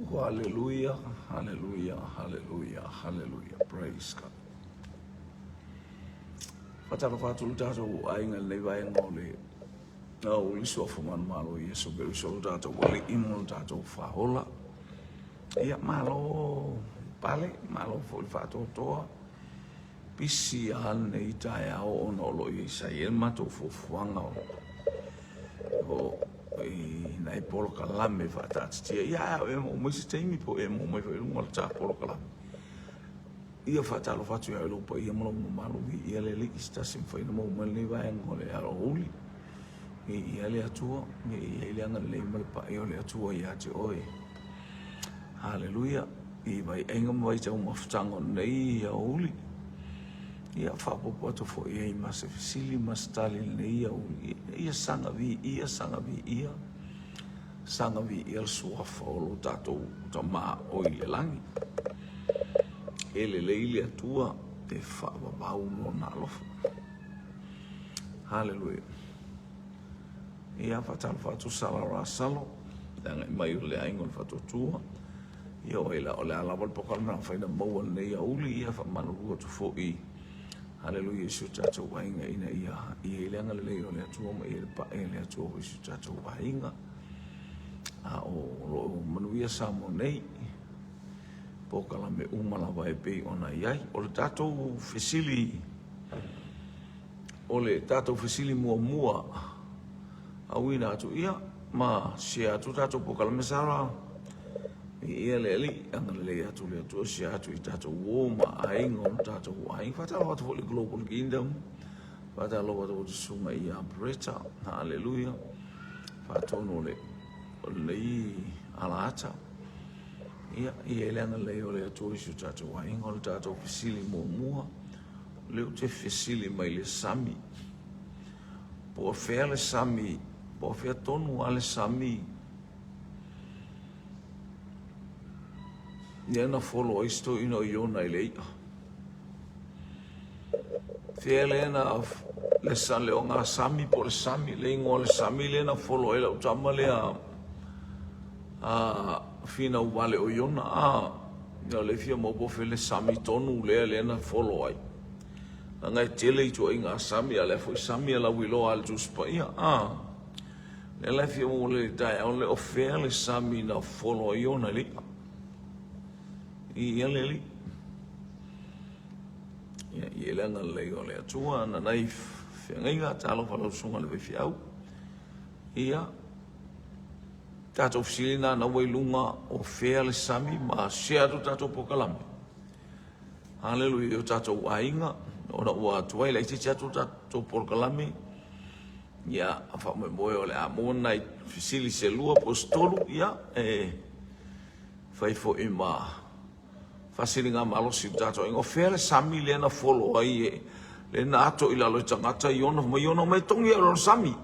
Haleluia, haleluia, haleluia, haleluia. Praise God. Faatalofa atu le tatou aiga i lenei vaega o le aoauli suafa manumalo o Iesu Keriso lo tatou Alii ma lo tatou Faaola. Ia, malo pale, malo foi le faatoatoa. Pisi lava lenei taeao ona o lo o i ai sa i ai le matou fuafuaga o i nai polokalame faataatitia. Ia, ae a e maua mai se taimi po o e maua mai foi i luga o le ta polokalame. Ia faatalofa atu ia lou paia ma lou mamalu, viia le Alii se tasi mafai ona maua mai lenei vaega o le aoauli. Viia le Atua, viia i le agalelei ma le pai o le Atua ia te oe. Haleluia. I vaiaiga ma vaitau mafutaga o lenei aoauli. Ia faaopoopo atu foi ai ma se fesili ma se tali i lenei aoauli. Ia saga viia, saga viia, saga viia le suafa o lo tatou Tama o i le lagi. E lelei le Atua e faavavau lona alofa. Haleluia. Ia faatalofa atu Sala Rasalo, le agai mai o le aiga o le Faatuatua. Ia o le a lava le polokalame na mafai ona maua i lenei aoauli, ia faamalulu atu foi. Haleluia i si o tatou aiga ina ia i ai le agalelei o le Atua ma ia le pae o le Atua i si o tatou aiga. A o lo o manuia Samoa nei, polokalame uma lava e pei ona i ai. O le tatou fesili, o le tatou fesili muamua auina atu ia ma share atu tatou polokalame Sara ia le Alii agalelei atu le Atua share atu i tatou uo ma aiga o tatou aiga. Faatalofa atu foi i le Global Kingdom, faatalofa atu foi i le susuga ia Bretta, haleluia, faatonu o le o lenei alaata. Ia, i ai le agalelei o le Atua i si o tatou aiga. O le tatou fesili muamua, o lea ou te fesili mai le sami. Po o fea le sami, po o fea tonu lava le sami lea na folo ai si toeaina o Iona i le i'a. Fea lea na le sa le oga sami po o le sami, le igoa o le sami lea na folo ai lau tama lea a finau vale o Iona. A, o le fia maua po o fea le sami tonu lea lea na folo ai. Leaga e tele ituaiga sami, a o lea foi sami a lauiloa a le Tusi Paia. A, lea la e fia maua lelei i le taeao lenei, o fea le sami na folo ai Iona i le i'a. I ia le Alii. Ia, i le agalelei o le Atua, na nai feagaiga, talofa lau susuga i le faifeau. Ia, tatou fesili na na ua i luga o fea le sami ma share atu tatou polokalame. Haleluia i o tatou aiga, ona ua tuai laitiiti atu tatou polokalame. Ia, faamoemoe o le a maua nai fesili se lua po o se tolu, ia, e fai foi ma faasiliga malosi i le tatou aiga. O fea le sami lea na folo ai e, lea na ato i lalo e tagata i ona, mai ona mai togi ai o lona sami.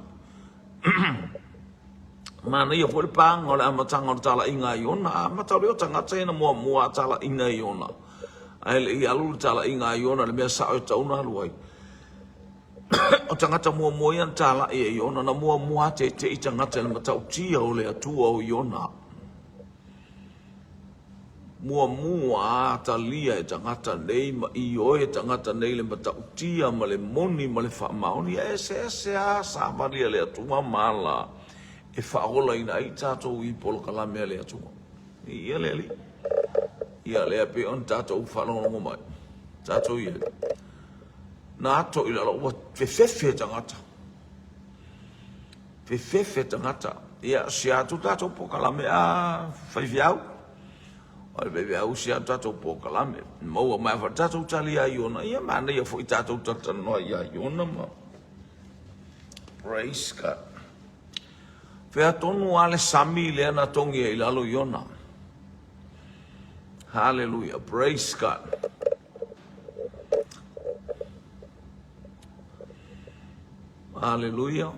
Manaia foi le pāga o le amataga o le talaiga a Iona. A amata o lea o tagata ia na muamua a talaiga e Iona. Ae le i alu le talaiga a Iona i le mea sao e tatau ona alu ai. O tagata muamua ia na talai e Iona, na muamua a tete'i tagata i le matautia o le Atua o Iona. Muamua a talia e tagata nei ma ioe e tagata nei le matautia ma le moni ma le faamaoni. E eseese a savali a le Atua ma ala e faaolaina ai tatou i polokalame a le Atua. Ia le Alii. Ia lea pei ona tatou faalogologo mai. Tatou i ai. Na ato i lalo ua fefefe tagata. Fefefe tagata. Ia, sia atu tatou polokalame a faifeau. O le faifeau sia atu tatou polokalame. Maua mai foi tatou tali ia Iona. Ia, manaia foi tatou talatalanoa ia Iona ma Praise God. Fea tonu a le sami lea na togi ai i lalo Iona. Hallelujah. Praise God. Aleluia.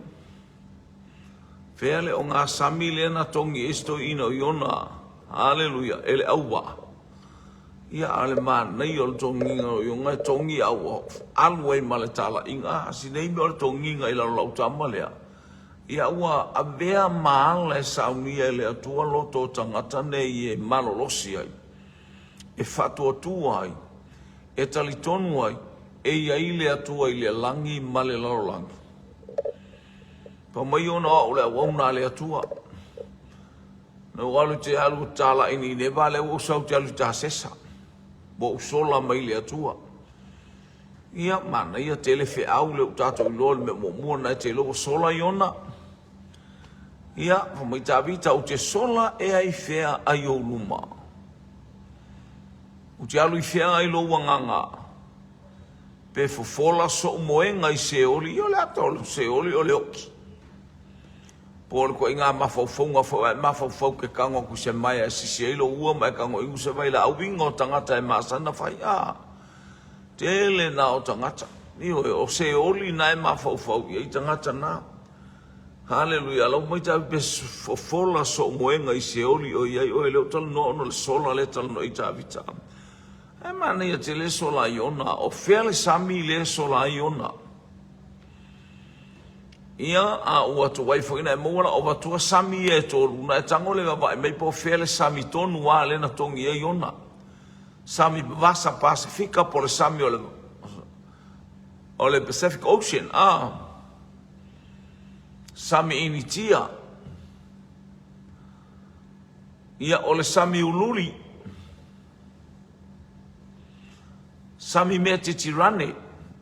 Fea le ogasami lea na togi ai si toeaina o Iona? Aleluia. E le auvaa. Ia, a o le manaia o le togiga o Iona, e togi a ua alu ai ma le talaiga. A, si nei mea o le togiga i lalo o lau tama lea. Ia ua avea ma ala e saunia e le Atua loto o tagata nei e malolosi ai, e faatuatua ai, e talitonu ai, e i ai le Atua i le lagi ma le lalolagi. Fai mai ona o au o le auauna a le Atua. Na ou alu te alu talai i Nineva, lea ua ou sau te alu i Tasesa. Ua ou sola mai le Atua. Ia, manaia tele feau lea ua tatou iloa le mea muamua na e te iloa ua sola Iona. Ia, fai mai Tavita, ou te sola ea i fea ai ou luma? Ou te alu i fea ai lou agaga? Pe fofola so'u moega i Seoli, ia o le ata o le Seoli o le oki. Po o le ituaiga mafaufauga foi a e mafaufau e te tago atu i se maea e sisi ai lou ua ma e tago inu se vailaau uiga o tagata e masani ona fai, a tele na o tagata. Ioe, o Seoli na e mafaufau i ai tagata na. Haleluia, lau mai Tavita pe fofola so'u moega i Seoli o i ai oe, lea ou talanoa ona o le sola lea e talanoa ai Tavita. Ae manaia tele le sola ai ona. O fea le sami lea e sola ai ona? Ia, a ua tuai foi na e maua lau avatua sami ia e tolu, na e tago le vavae mai po o fea le sami tonu a lea na togi ai ona. Sami Vasa Pasefika po o le sami o le, o le Pacific Ocean, a. Sami Initia. Ia, o le sami Ululi. Sami Metitirane,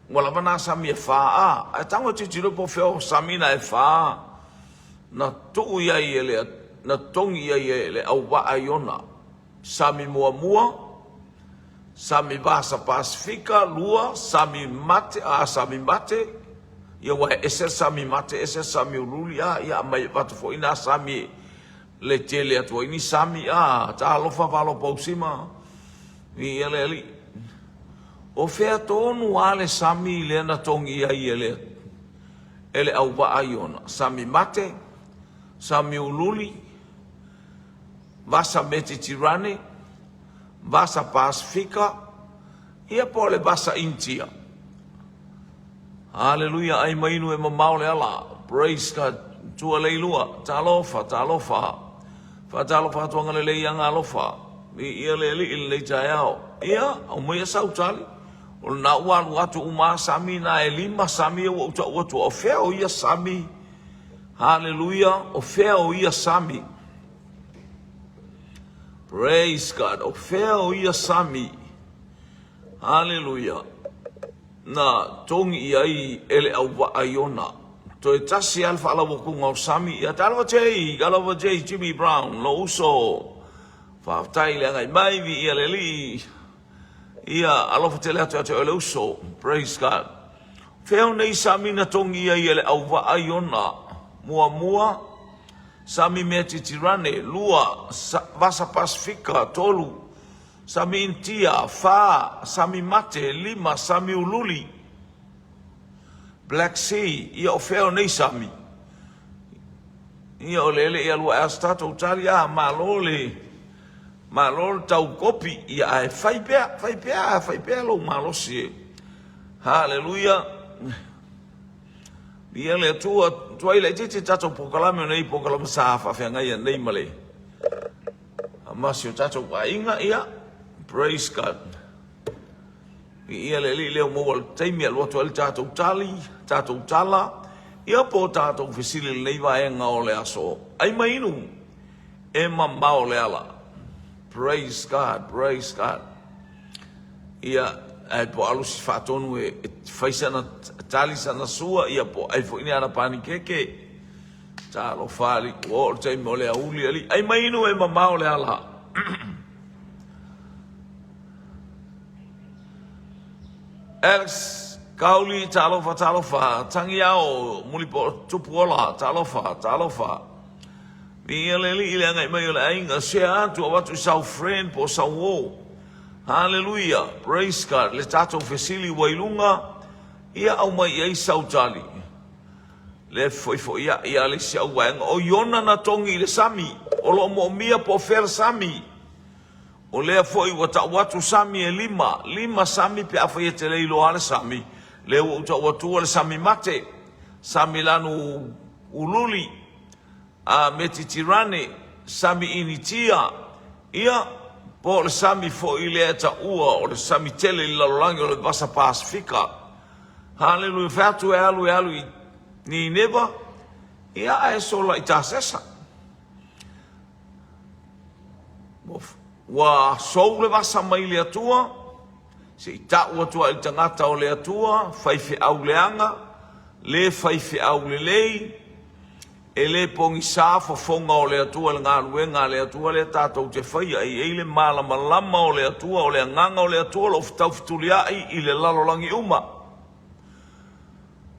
ua lava nā sami e fā a, ae tago e tilotilo po o fea o sami na e fā na tuu i ai e le, na togi i ai e le auvaa i ona. Sami muamua, sami Vasa Pasifika, lua, sami mate, a sami mate, ia ua e ese le sami mate, ese le sami ululi, a, ia aumai e avatu foi nā sami le tele atu ai ni sami, a, talofa valo pausima, viia le Alii. O fea tonu a le sami lea na togi ai e le, e le auvaa i ona? Sami mate, sami ululi, vasa Metitirane, vasa Pasifika, ia po o le vasa Initia. Haleluia ai ma inu e mamao le ala. Praise God. Tua leilua. Talofa, talofa. Faatalofa atu agalelei ia galofa. Viia le Alii i lenei taeao. Ia, aumaia sau tali. O lena ua alu atu uma sami na e lima sami ia ua ou tau atu. O fea o ia sami? Haleluia. O fea o ia sami? Praise God. O fea o ia sami? Haleluia. Na togi i ai e le auvaa i ona. Toe tasi lava le faalauakuga o Sami ia Talofa Jay, Talofa Jay, Jimmy Brown, lou uso. Faafetai le agai mai, viia le Alii. Ia, alofa tele atu ia te oe le uso. Praise God. Fea o nei Sami na togi i ai e le auvaa i ona? Muamua, Sami Metitirane, lua, Vasa Pasifika, tolu, Sami Initia, fa, Sami Mate, lima, Sami Ululi, Black Sea, ia o fea o nei Sami? Ia o le ele ia lua as tatou tali, ah, malo le, malo le tau kopi, ia ae fai pea, fai pea, fai pea lou malosi e. Haleluia. Ia le Atua, tuai laitiiti tatou polokalame o nei polokalame sa faafeagai nei ma le ma si o tatou aiga, ia, praise God. Viia le Alii lea ua maua le taimi e alu atu ai le tatou tali, tatou tala, ia po o tatou fesili i lenei vaega o le aso. Ai ma inu, e mamao le ala. Praise God, praise God. Ia, ae po alu si faatonu e, e fai sana tali sana sua, ia po ai foi ni ana panikeke. Talofa alii, ua oo le taimi o le auli alii. Ai ma inu e mamao le ala. Alex Kauli, talofa, talofa. Tangiao, mulipo tupu ola, talofa, talofa. Viia le Alii i le agai mai o le aiga. Share atu, avatu i sau friend po o sau uo. Haleluia, praise God. Le tatou fesili ua i luga, ia aumai i ai sau tali. Le fefoifoiaʻi a le isi auvaega, o Iona na togi i le sami, o lo o moomia po o fea le sami. O lea foi ua tau atu sami e lima, lima sami pe afai e te le iloa le sami. Lea ua ou tau atua le sami mate, sami lanu. Ululi, a Metitirane, Sami Initia, ia, po o le sami foi lea e taua o le sami tele i le lalolagi o le Vasa Pasefika. Haleluia, fai atu e alu e alu i Nineva, ia ae sola i Tasesa. Ua sou le vasa mai le Atua, se i tau atu ai i le tagata o le Atua, faifeau leaga, le faifeau lelei, e le pogisa fofoga o le Atua i le galuega a le Atua lea tatou te faia. E i ai le malamalama o le Atua, o le agaga o le Atua o lo o taufetuliai i le lalolagi uma.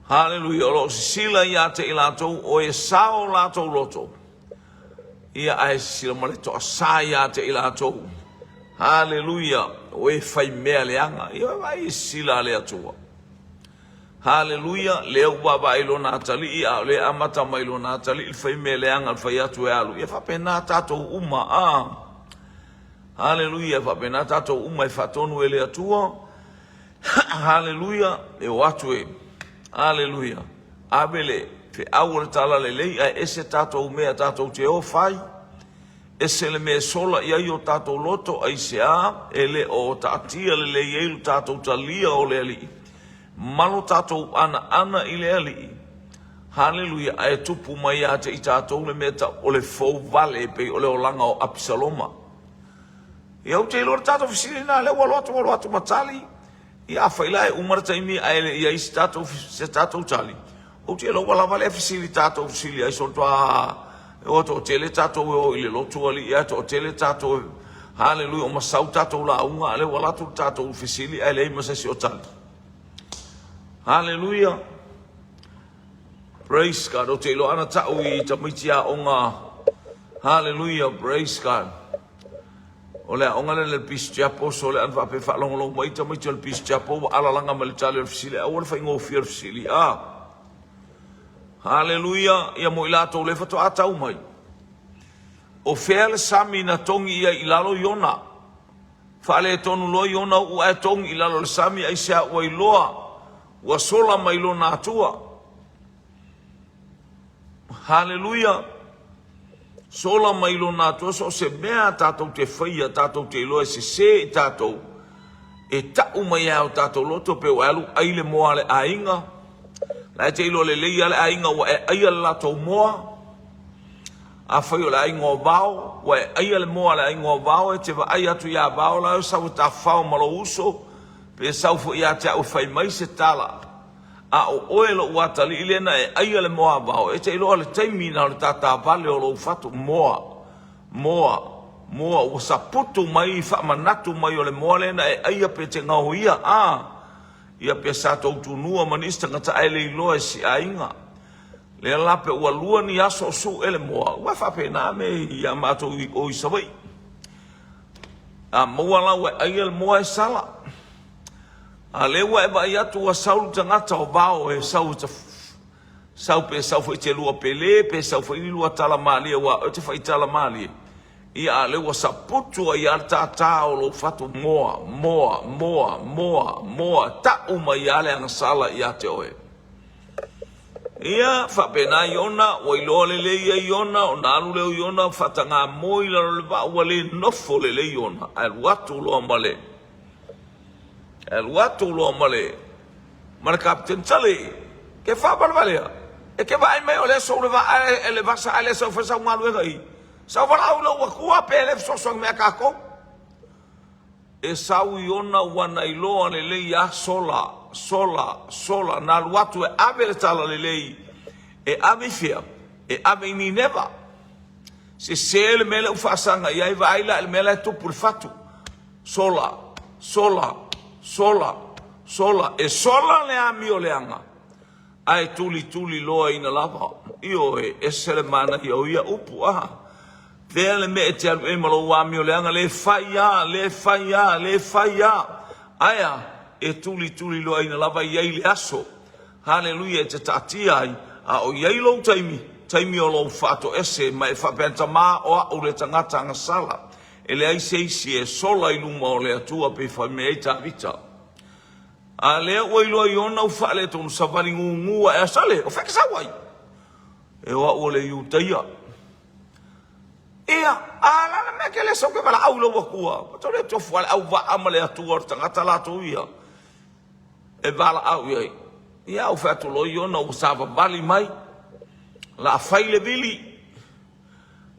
Haleluia, o lo o sisila ia te i latou o e sao o latou loto. Ia ae sisila ma le toasā ia te i latou. Haleluia, o e fai mea leaga. Ia vaai e sisila a le Atua. Haleluia, lea ua vaavaai lona atalii, a o lea e amata mai lona atalii le fai mea leaga, le fai atu e alu. Ia faapena tatou uma, a. Haleluia, faapena tatou uma e faatonu e le Atua. Haleluia, e o atu e. Haleluia, ave le feau o le talalelei ae ese tatou mea tatou te o fai. Ese le mea e sola i ai o tatou loto, aisea e le o taatia lelei ai lo tatou talia o le Alii ma lo tatou anaana i le Alii. Haleluia, ae tupu mai ia te i tatou le mea tau o le fou vale e pei o le olaga o Apisaloma. Ia ou te iloa le tatou fesili lena, lea ua alu atu alu atu ma tali. Ia afai la e uma le taimi ae le i ai se tatou, se tatou tali, ou te iloa ua lava lea fesili tatou fesili ai solotoa ua toatele tatou e o i le lotu alii ae toatele tatou e haleluia o masau tatou lauga a lea ua alu atu le tatou fesili ae leai ma se isi o tali. Haleluia. Praise God. Ou te iloa ana tau i tamaiti aoga. Haleluia. Praise God. O le aoga lea le Peace Chapel, so le ana faapea faalogologo mai tamaiti o le Peace Chapel ua alalaga mai le tali o le fesili, aua le faigofie o le fesili. Ah. Haleluia. Ia mo i latou le faatoa tau mai. O fea le sami na togi ia i lalo Iona? Faaletonu loa Iona uu ae togi i lalo le sami aisea ua iloa Ua sola mai lona Atua. Haleluia! Sola mai lona Atua so o se mea tatou te faia, tatou te iloa e sese i tatou, e tau mai ai o tatou loto pe ua e alu ai le moa a le aiga. La e te iloa lelei lava le aiga ua e aia le latou moa. Afai o le aiga o Vao, ua e aia le moa a le aiga o Vao, e te vaai atu ia Vao la e sau e tafafao ma lou uso, Pe sau foi ia te au e fai mai se tala, a o oe lou atalii lea na e aia le moavao, e te iloa le taimi na o le tātāvale o lou fatu, moa, moa, moa, ua saputu mai i faamanatu mai o le moa lea na e aia pe te gaoia, a, ia pe sa tou tunua ma nisi tagata ae le iloa e si aiga. Lea la pe ua lua ni aso o suʻe le moa, ua faapena me ia matou i o i Savaii. A maua la ua e aia le moa e sala. A lea ua e vaai atu ua sau le tagata o vao e sau e ta sau pe sau foi te lua pele pe sau foi ni lua tala malie aua oe te faitala malie. Ia a lea ua saputu ai lava le tātā o lou fatu moa, moa, moa, moa, moa, tau mai lava le agasala ia te oe. Ia, faapena Iona, ua iloa lelei ia Iona, ona alu lea o Iona faataga moe i lalo o le vaa, ua le nofo lelei Iona, ae alu atu loa ma le, alu atu loa ma le, ma le kapeteni, Sale, ke faavalevalea, e ke vaai mai o lea sou le vaa e le vasa ae le sau fai sau galuega i, sau valaau i lou Atua pe le fesoasoani mai a tatou. E sau i ona ua na iloa lelei a sola, sola, sola, na alu atu e ave le talalelei, e ave i fea? E ave i Nineva. Sese le mea lea ua faasaga i ai, vaai la i le mea la e tupu i le fatu. Sola, sola, sola, sola, e sola le amio leaga, ae tulituli loaina lava. Ioe, ese le manaia o ia upu, a. Fea le mea e te alu i ai ma lou amio leaga, le fai a, le fai a, le fai a. Ae a? E tulituli loaina lava e i ai le aso, haleluia, e te taatia ai, a o i ai lou taimi, taimi o lou faatoese, ma e faapea, Tama, o a'u le tagata agasala, e leai se isi e sola i luma o le Atua pei fai mai ai Tavita. A lea ua iloa i ona ua faaletonu, savali gugu ae a, Sale, o fea e te sau ai? E o au o le Iutaia. Ia, a o le a le mea e te le sau e te valaau i lou Atua? Ua tau le tofu lava le auvaa ma le Atua o le tagata latou ia e valaau i ai. Ia, ou fai atu loa, Iona ua savavali mai, la fai le vili,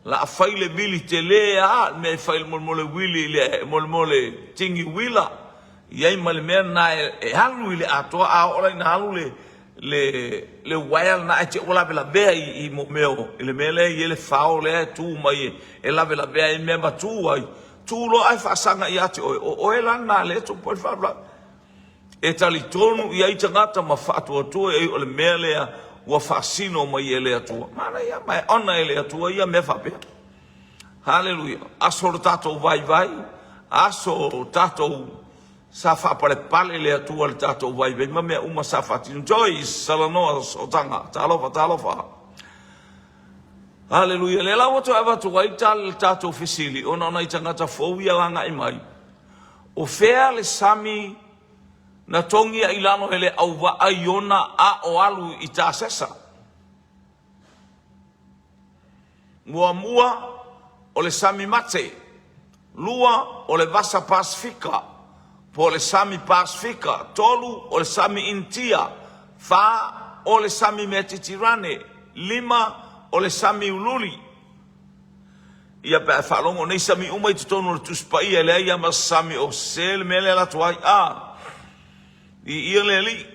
la fai le vili tele lava, le mea e fai mo le uili, mo le tigi uila, i ai ma le mea lena e alu i le atoa, a oo la ina alu le le le uaea lena ae te i ua lavelavea i i mo mea o i le mea lea e i ai le fao lea e tu mai e lavelavea ai mea ma tu ai, tu loa ae faasaga ia te oe, o oe la lena lea e tupu ai le faalavelave. E talitonu i ai tagata ma faatuatua i ai o le mea lea ua faasino mai e le Atua. Manaia ma e ona e le Atua ia mea faapea. Haleluia. Aso lo tatou vaivai, aso tatou Sa faapalepale le Atua i le tatou vaivai ma mea uma sa faatino. Joyce Salanoa Sootaga, talofa, talofa. Haleluia. Lea la ua toe avatu ai tali le tatou fesili ona o nai tagata fou ia lagai mai. O fea le sami na togia i lalo e le auvaa Iona a o alu i Tasesa? Muamua, o le Sami Mate. Lua, o le Vasa Pasefika, po o le Sami Pasefika. Tolu, o le Sami Initia. Fa, o le Sami Metitirane. Lima, o le Sami Ululi. Ia pe a e faalogo nei sami uma i totonu o le Tusi Paia, e leai lava ma se sami o sese le mea lea e alu atu ai. A, viia le Alii.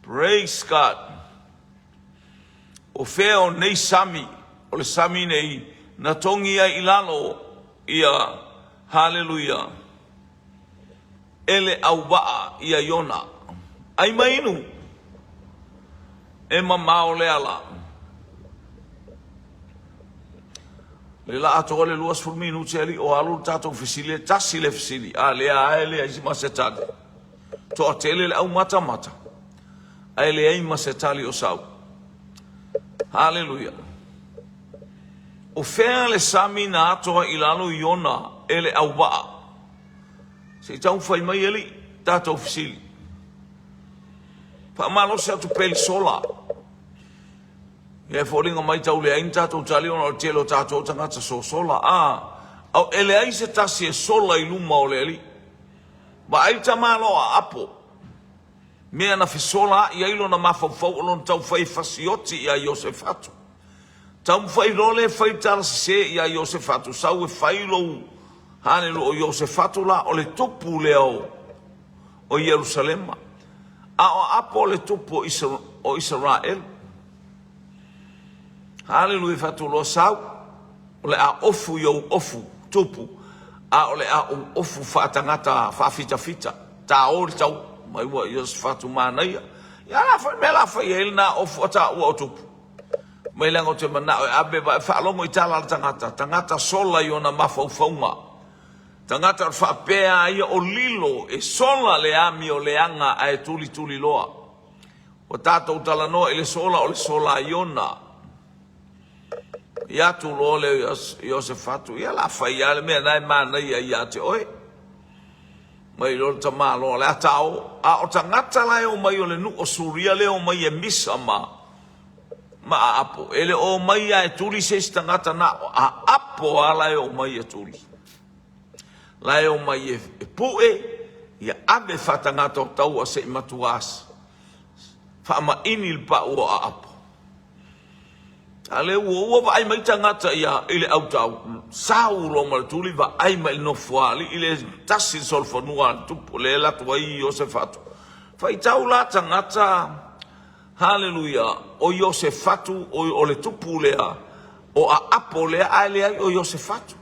Praise God. O fea o nei sami, o le sami nei na togi ai i lalo ia, haleluia, e le auvaa ia Iona. Ai ma inu, e mamao le ala. Le la atoa le 20 minute alii o alu le tatou fesili, e tasi le fesili, a lea a e leai ma se tali. Toatele le au matamata, ae leai ma se tali o sau. Haleluia! O fea le sami na ato ai i lalo Iona e le auvaa? Se i taumafai mai alii, tatou fesili. Faamalosi atu pea i le sola. Ia e foliga mai tau leai ni tatou tali ona o le tele o tatou tagata sosola. A, e leai se tasi e sola i luma o le Alii. Vaai le tamaloa apo, mea na fesolaai ai lona mafaufau o lona taumafai e fasioti iā Iosefatu. Taumafai loa lea e fai le tala sese iā Iosefatu, sau e fai lou halelu o Iosefatu la, o le tupu lea o, o Ierusalema. A o Apo o le tupu o Isaraelu. Haleluia fatu loa sau, o le a ofu i ou ofu tupu, a o le a ou ofu faatagata faafitafita, tāo le tau mai ua Iosefatu manaia. Ia la foi mea la fai ai lena ofu a taua o tupu. Mai leaga ou te manao e ave vae faalogo i tala a le tagata, tagata sola i ona mafaufauga. Tagata o le faapea a ia o lilo e sola le amio leaga ae tulituli loa. Ua tatou talanoa i le sola o le sola a Iona. Ia atu loa le Iosefatu, ia la fai lava le mea na e manaia ia te oe. Mai loa le tamaloa le ata o, a o tagata la e omai o le nuu o Suria le omai e misa ma ma aapo. E le o omai a e tuli se isi tagata na o aapo a la e omai e tuli. La e omai e pue, ia ave faatagata o taua se i matuā faamaini le pau o aapo. A lea ua ua vaai mai tagata ia i le autau, sau loa ma le tuli vaai mai i le nofoalii le tasi le solofanua a le tupu lea e alu atu ai Iosefatu. Faitau la tagata, haleluia, o Iosefatu o le tupu lea, o Aapo lea ae leai o Iosefatu.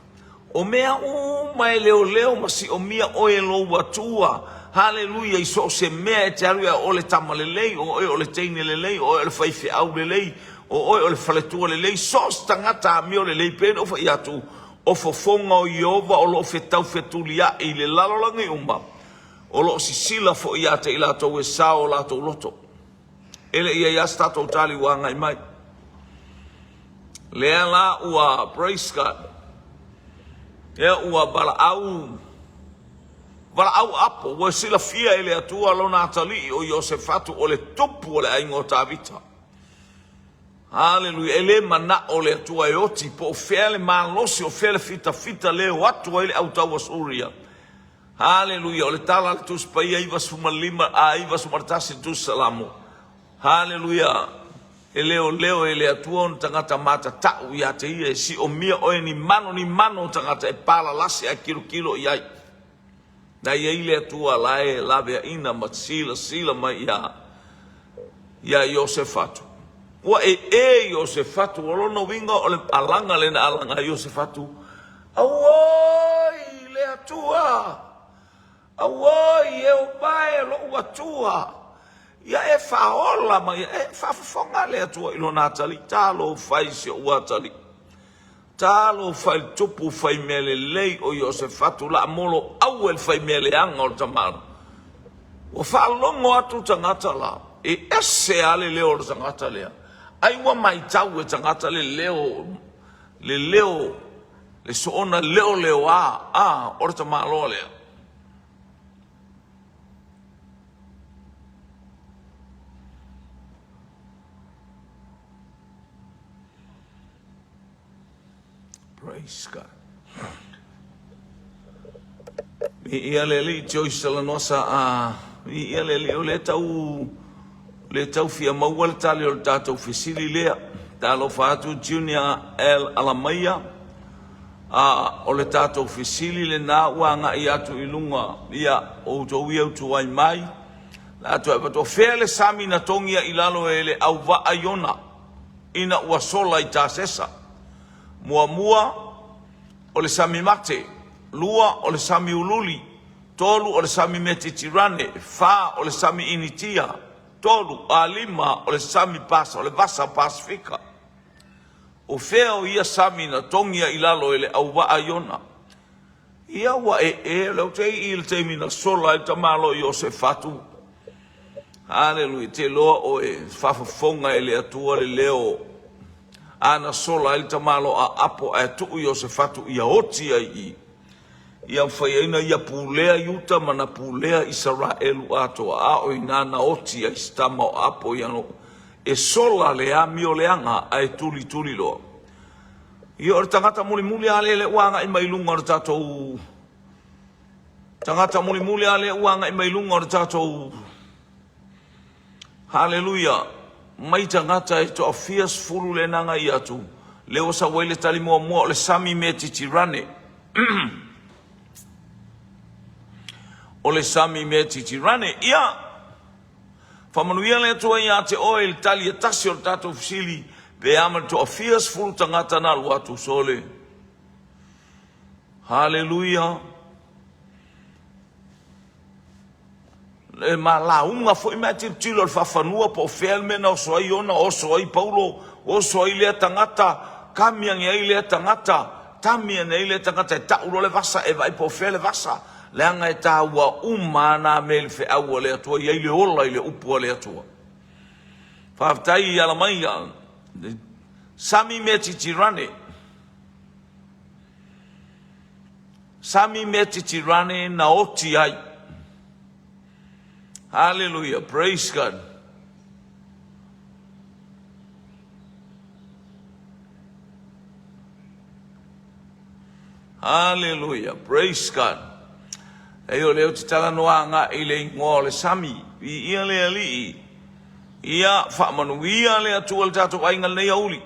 O mea uma e leoleo ma siomia oe e lou Atua. Haleluia i so o se mea e te alu i ai, o le tama lelei, o oe o le teine lelei, o oe o le faifeau lelei, o oe o le faletua lelei, so o se tagata amio lelei, pei ona ou fai atu, o fofoga o Ieova o lo o fetau fetuliai i le lalolagi uma, o lo o sisila foi ia te i latou e sao o latou loto. E le i ai lava se tatou tali ua agai mai. Lea la ua, praise God, lea ua valaau, valaau apo, ua silafia e le Atua lona atalii o Iosefatu o le tupu o le aiga o Tavita. Haleluia! E le manao le Atua e oti po o fea le malosi, o fea le fitafita leo atu ai le autaua Suria. Haleluia! O le tala a le Tusi Paia 95 a 91 i le Tusi Salamo. Haleluia! E leoleo e le Atua ona tagata matatau ia te ia, e siomia oe ni mano ni mano o tagata e palalasi ae kilokilo i ai. Na i ai le Atua la e laveaina ma silasila mai ia ia Iosefatu. Ua ee Iosefatu, o lona uiga o le alaga lea na alaga ai Iosefatu. Auoi le Atua! Auoi e o mae lou Atua! Ia e faaola mai, e faafofoga le Atua i lona atalii, talofa i si ou atalii. Talofa i le tupu fai mea lelei o Iosefatu laamolo aue le fai mea leaga o le tamaloa. Ua faalogo atu tagata la, e ese lava le leo o le tagata lea. Ai ua maitau e tagata le leo, le leo, le soona leoleoa a o le tamaloa lea. Praise God. Viia le Alii Joyce Salanosa a viia le Alii o le tau le tau fia maua le tali o le tatou fesili lea. Talofa atu Junior L Alamaia a o le tatou fesili lena ua agai atu i luga ia outou ia utuai mai. La atu ai fea le sami na togia i lalo e le auvaa Iona ina ua sola i Tasesa. Muamua, o le sami mate. Lua, o le sami ululi. Tolu, o le sami Metitirane. Fa, o le sami Initia. Tolu, a lima, o le sami Pas, o le vasa Pasifika. O fea o ia sami na togia i lalo e le auvaa Iona? Ia ua ee, o lea ou te ii i le taimi na sola ai le tamaloa Iosefatu. Haleluia, te iloa oe, faafofoga e le Atua le leo a na sola ai le tamaloa apo ae tuu Iosefatu ia oti ai i. Ia mafai ai na ia pulea Iuta ma na pulea Isaraelu atoa, a o ina na oti ai si tama o Apo ia e sola le amio leaga ae tulituli loa. Ia o le tagata mulimuli lava lea ua agai mai luga o le tatou tagata mulimuli lava lea ua agai mai luga o le tatou Haleluia mai tagata e toafia sefulu lea na agai atu lea ua sau ai le tali muamua o le sami Metitirane o le sami Metitirane ia Faamanuia le Atua ia te oe i le tali e tasi o le tatou fesili, pe a ma le toafia sefulu tagata na alu atu sole. Haleluia. Le malauga foi mea tilotilo le faafanua po o fea le mea na oso ai ona, oso ai Paulo, oso ai lea tagata, kami ane ai lea tagata, tami ane ai lea tagata e tau loa le vasa e vaai po o fea le vasa. Leaga e taua uma lava na mea i le feau a le Atua, e i ai le ola i le upu a le Atua. Faafetai i ala mai Sami Metitirane. Sami Metitirane na oti ai. Hallelujah, praise God. Haleluia, praise God. Ei o lea ou te talanoa agai i le igoa o le sami. Viia le Alii. Ia faamanuia le Atua i le tatou aiga lenei aoauli.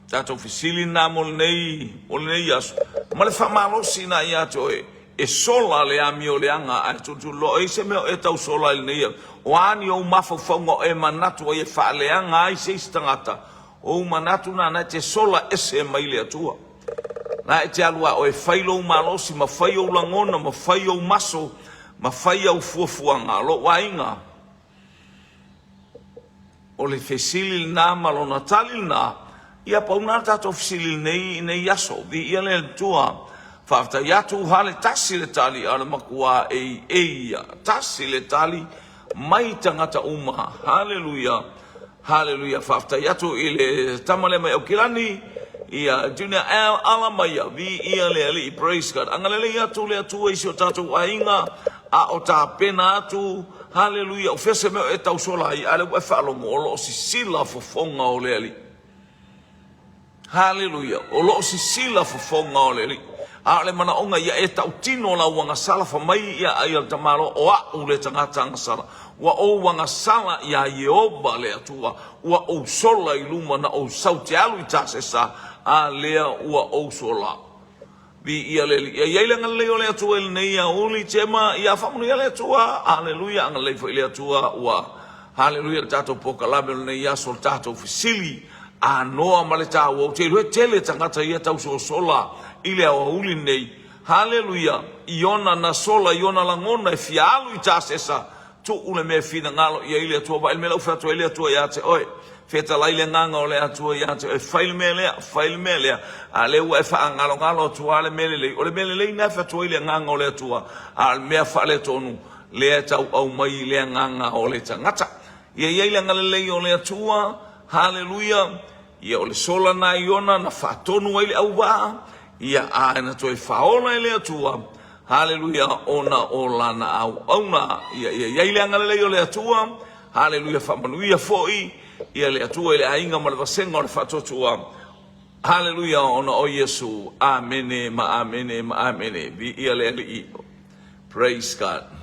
Tatou fesili lena mo lenei, mo lenei aso. Ma le faamalosi na ia te oe, e sola le amio leaga ae tulituliloa. E i ai se mea o e tau sola ai lenei aso? O a ni ou mafaufauga o e manatu ai e faaleaga ai se isi tagata? O ou manatu na, na e te sola ese mai le Atua. Na e te alu a oe fai lou malosi ma fai ou lagona ma fai ou maso ma fai au fuafuaga. Lou aiga, o le fesili lena ma lona tali lena. Ia pau lena le tatou fesili lenei i nei aso. Viia le Atua. Faafetai atu hale tasi le tali a o le makuā ei ei ia. Tasi le tali mai tagata uma. Haleluia. Haleluia faafetai atu i le tama lea mai Aukilani ia Junior L Alamaia viia le Alii praise God agalelei atu le Atua i si o tatou aiga a o tapena atu haleluia o fea se mea o e tausola ai a lea ua e faalogo o lo o sisila fofoga o le Alii. Haleluia! O lo o sisila fofoga o le Alii. A o le manaoga ia e tautino lau agasala, fa mai ia ai a le tamaloa, o a'u le tagata agasala. Ua ou agasala iā Ieova le Atua, ua ou sola i luma na ou sau te alu i Tasesa, a lea ua ou sola. Viia le Alii. Ia i ai le agalelei o le Atua i lenei aoauli, Tema, ia faamanuia le Atua. Aleluia, agalelei foi le Atua ua Haleluia le tatou polokalame o lenei aso, le tatou fesili anoa ma le taua. Ou te iloa e tele tagata ia tau sosola i le aoauli lenei. Haleluia, i ona na sola, i ona lagona e fia alu i Tasesa, Tuu le mea e finagalo i ai le Atua. Vaai le mea la ua fai atu ai le Atua ia te oe. Fetalai le agaga o le Atua ia te oe, fai le mea lea, fai le mea lea. A lea ua e faagalogalo atu lava le mea lelei. O le mea lelei lena e fai atu ai le agaga o le Atua, a o le mea faaletonu, lea e tau aumai le agaga o le tagata. Ia i ai le agalelei o le Atua. Haleluia! Ia o le sola na Iona na faatonu ai le auvaa, ia a na toe faaola e le Atua. Haleluia, ona o lana auauna. Ia ia i ai le agalelei o le Atua. Haleluia, faamanuia foi ia le Atua i le aiga ma le vasega o le faatuatua. Haleluia, ona o Iesu. Amene ma amene ma amene. Viia le Alii. Praise God.